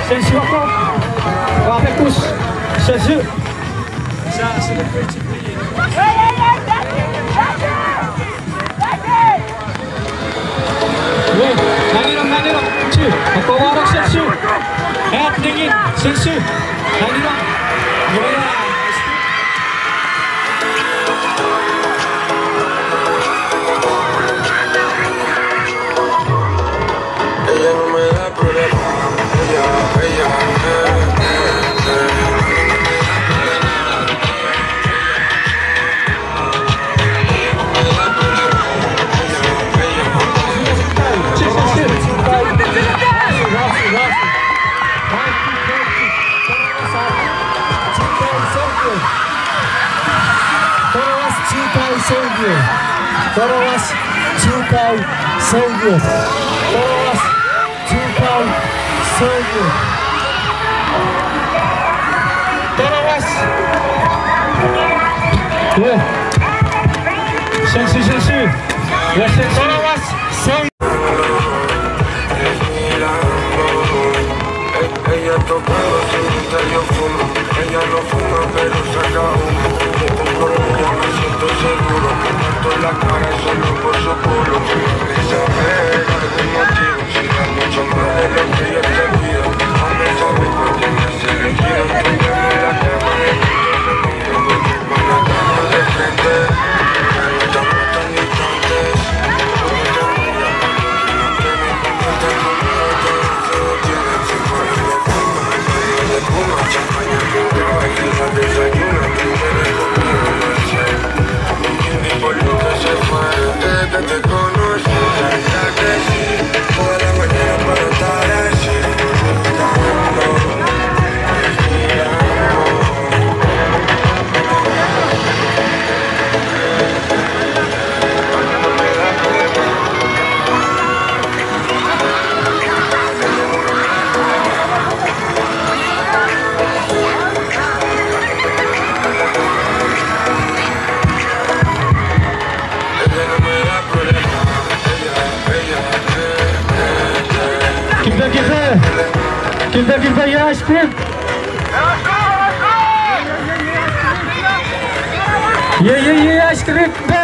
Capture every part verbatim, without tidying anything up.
Sensu ako. Wapekus. Sensu. Wait, nangino, nangino. Sensu. Ako warok sensu. At ningin sensu. Nangino. Ella no me da problema. Ella, ella, eh, eh, eh. Toroas chukai soldier. Toroas chukai soldier. Toroas chukai soldier. Toroas. Ue. Sensi, sensi. Ue, sensi. Toroas soldier. Ella tocaba sin gritar yo fumo. Ella no fuma, pero saca humo. Con Colombia me siento seguro. Comparto la cara solo por su culo. Quiero saber algún motivo. Si da mucho más de lo que yo te pido. Hombre, sabe por qué me hace el giro. Tú me la cama. Kimbe, kimbe. Kimbe, kimbe, ice cream. Iei, iei, iei, ice cream, kimbe.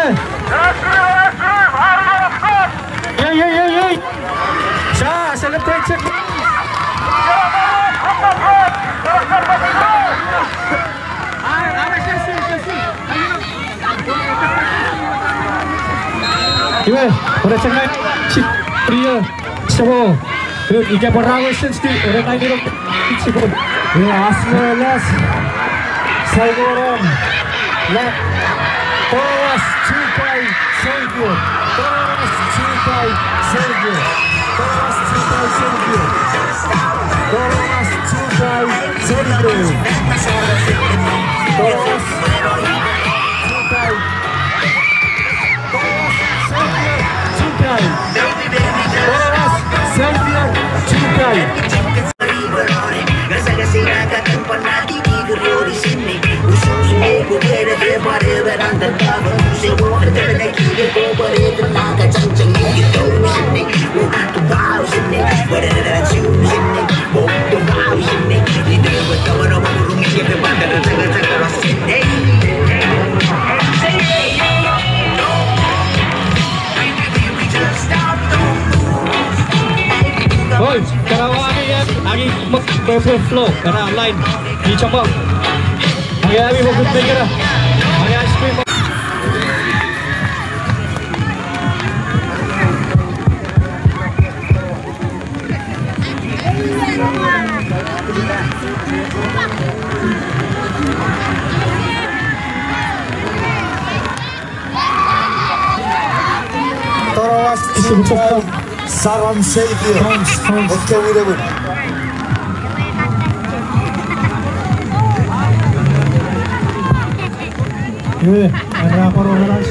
Iei, iei, iei, iei. Sa celebrate, celebrate. Iwe, ore chok nai, si, rio, sebo, ika pwe ra we sensitive, ore nai niro, sebo. Iwe, as well as, saikoron, le, Toroas chukai soldier. Toroas chukai soldier. Toroas chukai soldier. Toroas chukai soldier. Toroas chukai. Toroas soldier chukai. Toroas soldier chukai. Oi, kana wa angei, angei, mok, purple flow, kana line, ni chapang. Angei, ami mo kut mekera. Angei ice cream. Toroas chukai, Saron Savior. Tons, tons. Oke, wina win. Iwe, era paro ganas.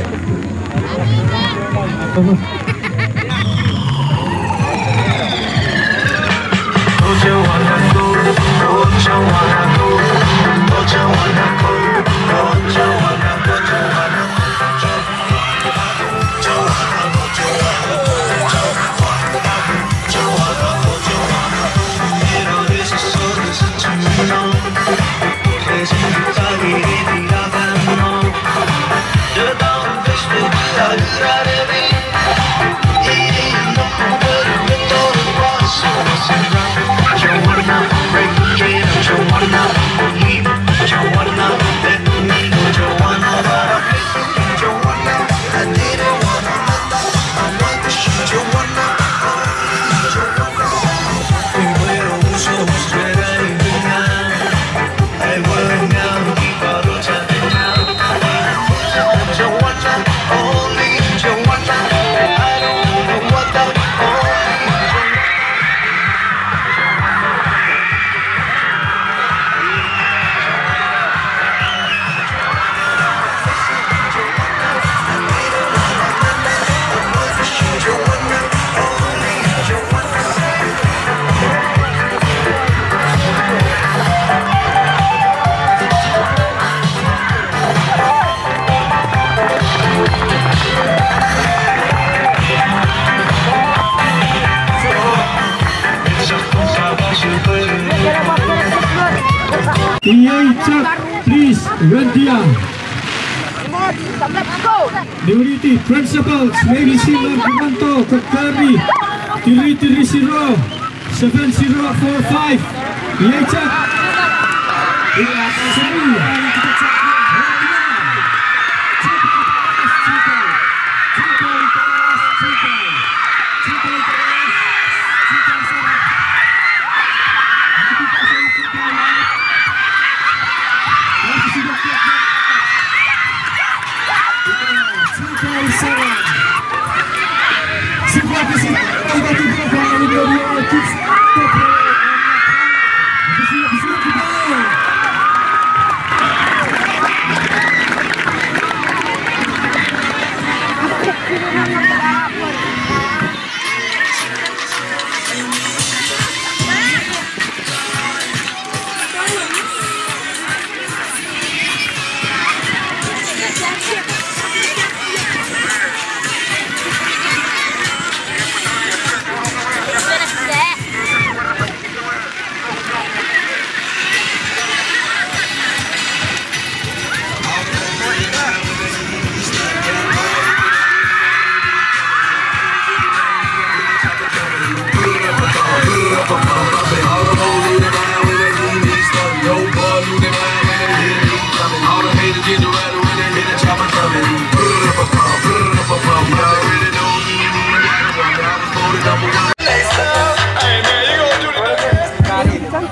Rendia. Niwiniti principals, maybe si non kumanto, kokori, tiri tiri zero, seven zero four five. Iei chok. Iei chok.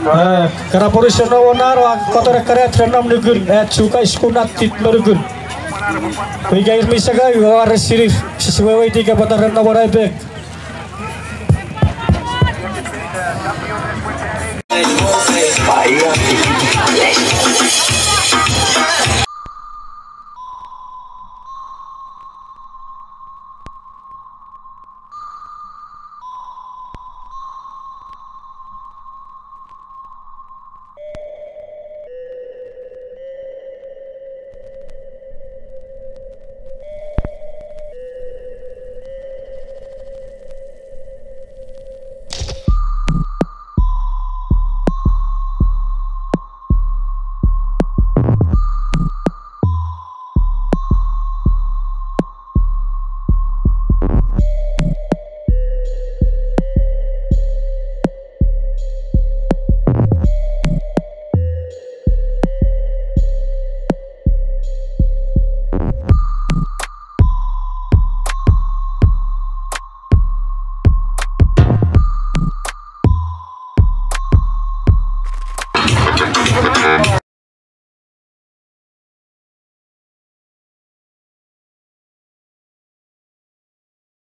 Eh, kana porusen no wonano a kotor ekkana at ren nom nukun, at Chuka School Nativ me nukun. Pwe ika ir mi sakau, iwe are sinir, sise weweiti ika pwata ren nom won ai pek.